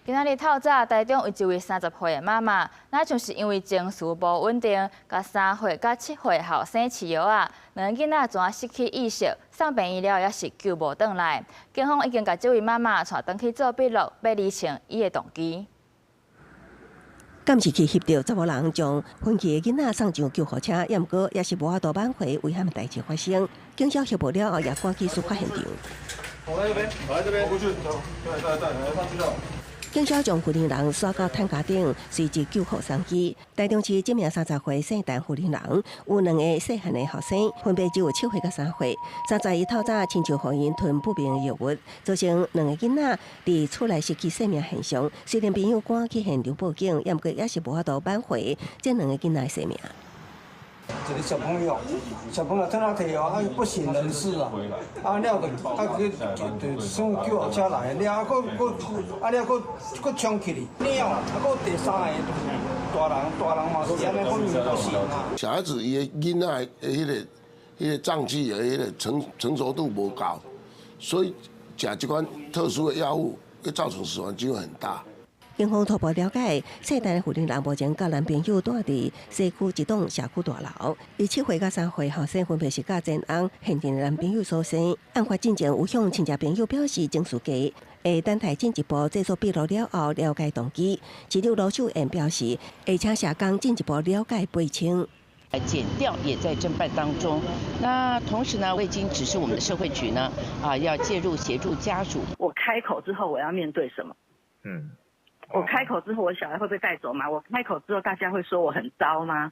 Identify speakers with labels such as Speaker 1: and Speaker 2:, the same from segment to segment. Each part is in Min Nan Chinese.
Speaker 1: 今仔日透早，台中有一位30歲的媽媽，若像是因為情緒無穩定，共3歲佮7歲後生飼藥仔，兩个囡仔怎失去意識，送病院了也是救無轉來。警方已經共這位媽媽帶轉去做筆錄，欲釐清伊的動機。
Speaker 2: 監視器翕著查某人將昏去的囡仔送上救護車，也毋過也是無法度挽回遺憾的代誌發生。警消協報了後，也趕去事發現場。
Speaker 3: 跑來這邊，跑來這邊，過去，對對對，上去了。
Speaker 2: 警消將婦人徙到擔架頂，隨即救護送醫。台中市這名30歲姓陳婦人，有兩個細漢的後生，分別只有7歲佮3歲。31透早親像予𪜶吞不明藥物，造成兩个囡仔佇厝內失去生命現象。雖然朋友趕去現場報警，也毋過也是無法度挽回這兩个囡仔的生命。
Speaker 4: 一個小朋友，小朋友趁他提哦，啊不省人事啊，啊了就啊去就送救護車來，了啊閣閣啊了閣閣衝起去，了啊閣第三個大人大人嘛是按呢，講不行啊。
Speaker 5: 小孩子伊的囡仔的彼個臟器的彼個成熟度無夠，所以食這款特殊的藥物會造成死亡機會很大。
Speaker 2: 警方初步了解，姓陳的婦人目前佮男朋友蹛佇西區一棟社區大樓，伊7歲佮3歲後生分別是佮前翁現任男朋友所生。案發進前有向親戚朋友表示情緒低，會等待進一步製作筆錄了後了解動機。市長盧秀燕表示，會請社工進一步了解背清。
Speaker 6: 檢調也在偵辦當中。那同時呢，我已經指示我們的社會局呢，啊，要介入協助家屬。
Speaker 7: 我開口之後，我要面對什麼？我開口之後，我小孩會被帶走嗎？我開口之後，大家會說我很糟嗎？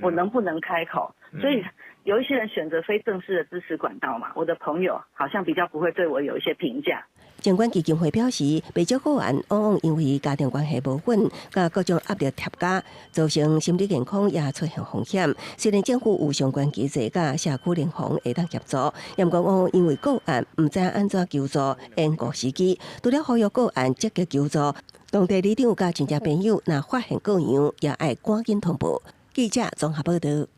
Speaker 7: 我能不能開口？所以有一些人選擇非正式的支持管道嘛。我的朋友好像比較不會對我有一些評價。
Speaker 2: 盡管基金會表示，不少個案往往因為家庭關係無穩，佮各種壓力疊加，造成心理健康也出現風險。雖然政府有相關機制佮社區聯防會當協助，也毋過往往因為個案毋知按怎求助，延誤時機。除了呼籲個案積極求助，當地里長佮親戚朋友若發現過樣，也愛趕緊通報。記者綜合報道。